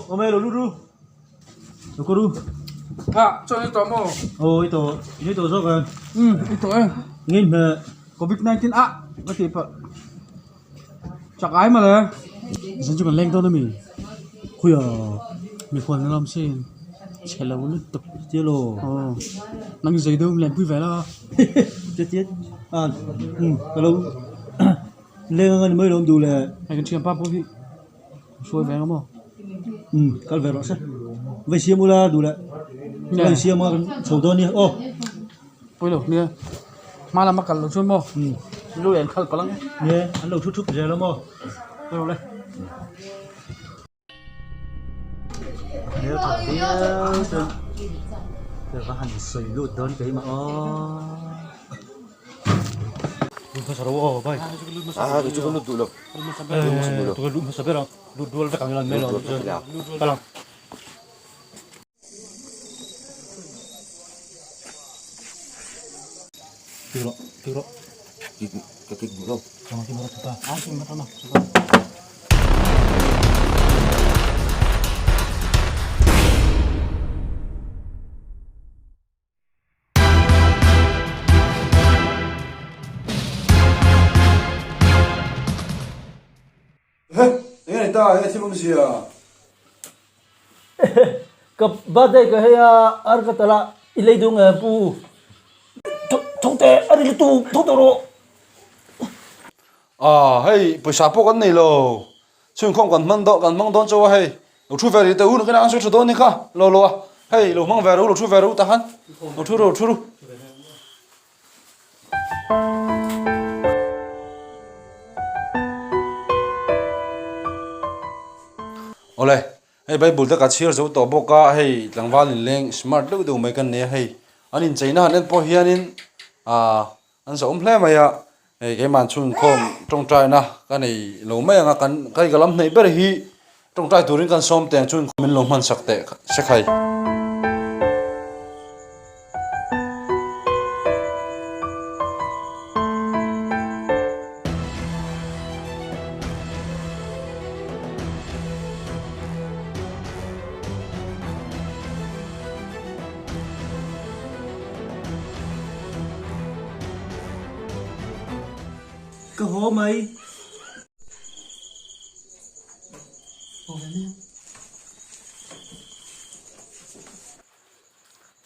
Awm e lo lut ru. Lo kawr u. Ah, chuan i tawh maw? Aw i tawh, i tawh zawk em? Umm, i tawh e. Ngei hmeh. Covid 19 ah ka tih pah. Chak ai mawle. Zan chu kan leng dawn ami? Khuia. Mikhual na lam sin. Chhe lo lutuk. Tia lo. Aw. Nang zei deuh len pui ve la. Tia tia. Ah, umm, ka lo leng anga ni mai lo duh le. Hei kan thianpa pawh hi. Hruai ve ang maw? Umm kal ve rawh se. Vai siam ula duh leh. Vai siam a kan chho dawn nia aw. Pawi lo nia. Hma lama kal lo chuan maw? Umm. Lu en khalh palh ang e. Nia an lo thu thup zel a maw? Kal rawh le. Hmel tha viau chuan ka va han sawi lut dawn keimah aw. Lut hmasa ro aw bai. Ah kei chu ka lut duh lo. Eh tu lut hmasa ber ang. Lut rual vek ang ila mai lo chuan kal ang. Kik rawh kik rawh. Kik ka kik duh lo. Ang kik rawh chupa. Ah kik rawh chupa. He, enge ni ta, he thil awmzia? Ka birthday ka hei a, ar ka tala i lei duh nge pu? Tho teh, a ri lutuk, tho tawh rawh. Ah, hei pawisa pawh kan nei lo, Chhungkhawm kan hman dawn kan hmang dawn chauh a hei lo thu ve rih teh u nakinah an sawi tha dawn ni kha lo lo a hei lo hmang ve ru lo thu ve ru tah khan lo thu ru lo thu ru. Awle hei bible te ka chhiar zo tawh bawk a hei tlangval inleng smart deuh deuh mai kan nei a hei an incheina han en pawh hianin ah An zahawm hle mai a, hei keimah chhungkhawm tawngtaina ka nei lo mai ang a, kan kai ka lam hnaih ber hi tawngtai turin kan sawm teh ang chhungkhawm min lo hman sak teh se khai. Ka haw mai.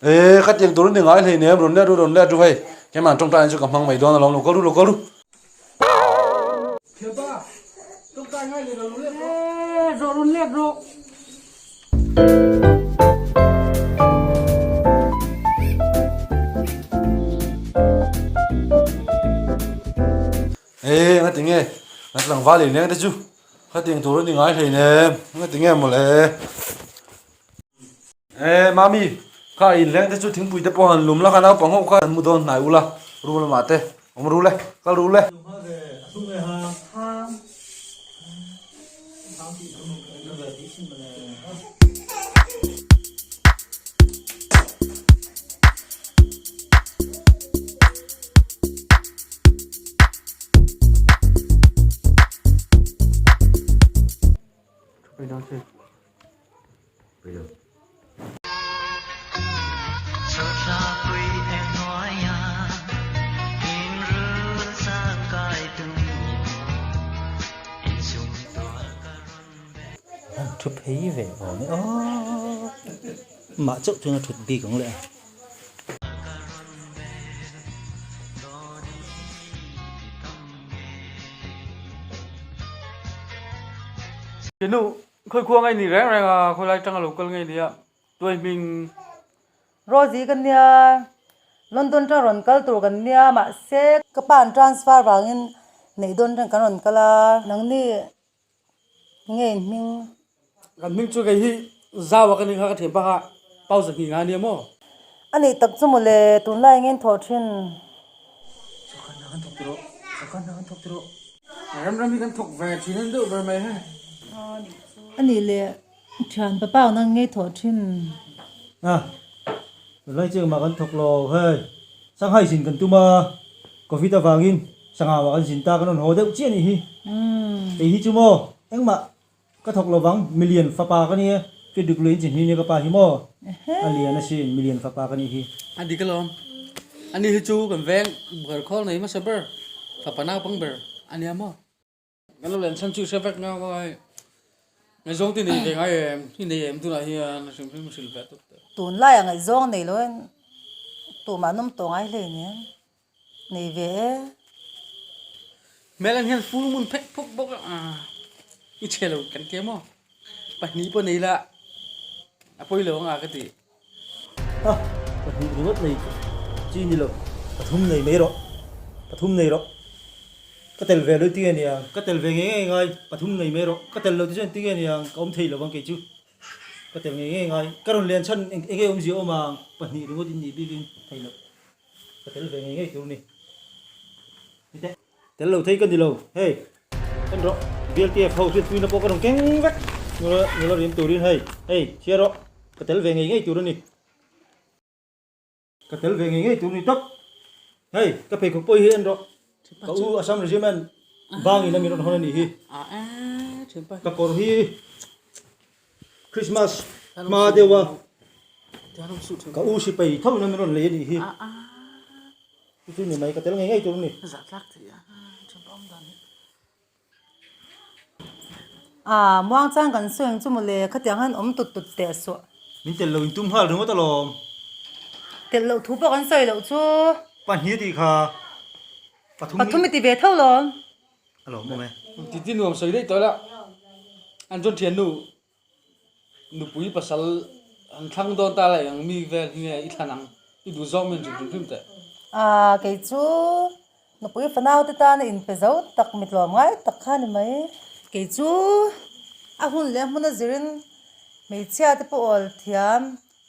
Ee ka tiang tur ni ngai hlei nem rawn let ru rawn let ru hei keimah tawngtai chu ka hmang mai dawn alawm lo kal ru lo kal ru. Thianpa tawngtai ngai leh lo let rawh. Ee rawh rawn let rawh. Ee nga tinge nga tlangval in leng te chu kha tiang tur a ni ngai hleinem nga tinge mawle ee mami kha in leng te chu thingpui te pawh han lum la kha naupang ho kha an mu dawn hnai ula ru lamah te awm ru le kal ru le. Thu phei ve awm e aw mah chauh chuan a thut bik ang leh a. Kenu khawi khua ngei ni reng reng a khawi lai tanga lo kal ngei nia tuai hming. Rosie ka nia London tang rawn kal tur kan nia mahse ka pa an transfer vangin neih dawn tang kan rawn kal a nangni nge in hming. Kan hming chu kei hi Zau a ka nih kha ka thiam bak a pause hnih nga ania maw. A nih tak chu mawle tunlai engin thawh thin. Sawrkar hna kan thawk tiraw sawrkar hna kan thawk tiraw. Ram ram hi kan thawk ve thin an deuh ber mai he. A nih leh thian papa ang nang ngei thawh thin. A tunlai chiang mah kan thawk lo hei Shanghai zin kan tum a Covid avangin Sangau ah kan zin ta kan rawn haw deuh chiah a nih hi. Kei hi chu maw engmah. Ka thawk lovang, milian fapa ka ni e, fi dik luiin chi hni nia ka pa hi maw? A lian asin, milian fapa ka nih hi. A dik alawm. Ani hi chu kan veng ber khawl nei hmasa ber, fapa naupang ber a nia maw? Kan lo len chhan chu hre vek nga maw hei. Ngaihzawng te nei ve ngai em? I nei em tunah hian hrim hrim hrilh ve tawp teh. Tunlaiah ngaihzawng nei lo in tumah an awm tawh ngai hle nia. Nei ve e. Hmel an hian full moon phek phuk bawk a, i chhe lo kan tia maw? Pahnih pawh nei la a pawi lo anga ka ti. A, pahnih ringawt nei chi ni lo, pathum nei mai rawh, pathum nei rawh. Ka tel ve lo tinge nia, ka tel ve ngei ngei ngai, pathum nei mai rawh, ka tel lo te chuan tinge nia, ka awm thei lo vang kei chu. Ka tel ngei ngei ngai, ka rawn len chhan eng enge awmzia awm ang, pahnih ringawt in nih bikin thei loh. Ka tel ve ngei ngei tur ni. Titeh. Tel lo thei ka ni lo. Hei, en rawh. BLTF ho hriatpuina pawh ka rawn keng vek. Nula, nula riam turin hei, hei, chhiar rawh. Ka tel ve ngei ngei tur a ni. Ka tel ve ngei ngei tur ni tawp. Hei, ka pheikhawk pawh hi en rawh. Ka u Assam Regiment bangin a min rawn hawn a nih hi. Ka kawr hi Christmas hma deuh a ka u sipai tho in a min rawn lei a nih hi. Chu chu ni mai ka tel ngei ngei tur a ni. A muangchang kan sawi ang chu mawle khatiang hian awm tut tut teh suah. Min tel lo in tum nghal ringawt alawm. Tel loh thu pawh kan sawi loh chu. Pahnih tih kha pathum Pathum i ti ve tho lawm. Alawm awm e. Titi nuam sawi daih tawh ila an chuan thiannu nupui pasal an thlang dawn ta lai ang mi vel hi nge i thlan ang i duh zawk min hrim hrim teh. Aa kei chu nupui fanau te tana inpe zo tak mi tlawm ngai tak kha ni mai. Kei chu a hun leh a hmun a zirin hmeichhia te pawh awl thiam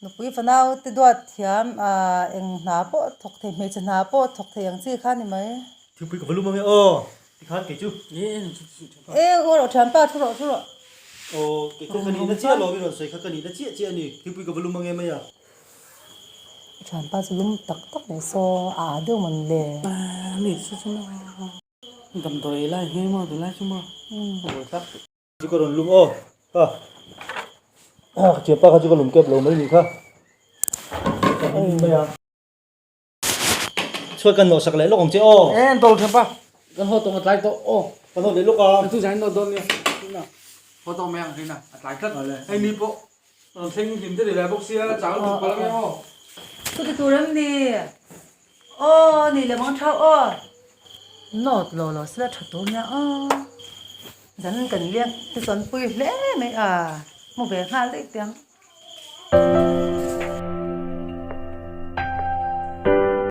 Nupui fanau te duat thiam ah eng hna pawh thawk thei, hmeichhe hna pawh thawk thei ang chi kha ni mai. Thingpui ka va lum ange aw, tikhan kei chu. E ngaw rawh thianpa thu rawh thu rawh. Aw kei kha ka nihna chiah alawm i rawn sawi kha ka nihna chiah chiah a ni, thingpui ka va lum ange mai a. I thianpa chu lum tak tak mai saw a ah deuh mawn le. Ni chu chu maw damdawi lai hi maw tunlai chu maw a buai thlak. Chu ka rawn lum aw ka ka thianpa kha chu ka lum kep lo mai nih kha ka lum mai a chhuat kan nawh sak leh lawk ang che aw e an tawlh thianpa kan haw tawng a tlai tawh aw kan haw leh lawk a tu zain nawh dawn nia haw tawng mai ang hrin a a tlai tlat hei ni pawh rawn thleng hlim te ni ve bawk sia chau tuk palh ang em aw chuti tur em ni aw ni leh mang thau aw Note lo lo sila tha tur nia aw. Zan kan liak te chuan pui hle mai a, hmu ve nghal daih teh ang.